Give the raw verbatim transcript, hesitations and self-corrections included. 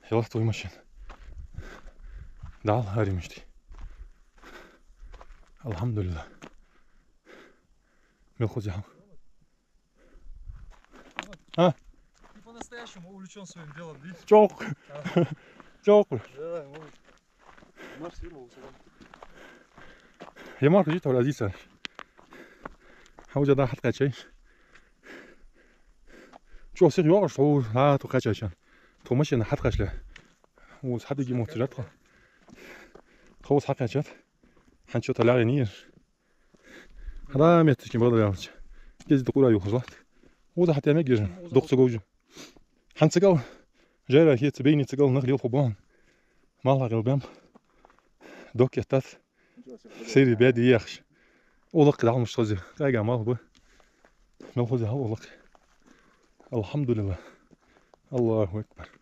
Хила твой машина. Дал, гӀари мишта. Алхьамдулиллахь. Мел хоза хьо. А? Ты по-настоящему увлечён своим делом, видишь? ЧӀоагӀа. А. ЧӀоагӀа. Да, может. Марш, Сима, усадам. Я марш, жи, товар азиса. Хьо уже да хьат кхаьчай. Чо сих йоагӀаш, хьо, хьа, тхо кхаьчача. Тхо машина хьат кхаьчале. Укхаза хьадиги мотт жат тхо. Тхо укхаза хьакхаьчад. Хьан чо талягӀа нир. Хьада метташкин бадар ялча. Кези да къура юхаш латт. Укхаза хьатӀа мегаш. Дукха ца говжа. Хьан ца гал. Жайра хетца бейни ца гал нах лел ху бан. Малла гал бам. Док яттат. Сири беди яхаш. Улакх дал муш хоза. Кайга мал бу. Мел хоза хьал улакх. Алхьамдулиллахь. Аллаху акбар.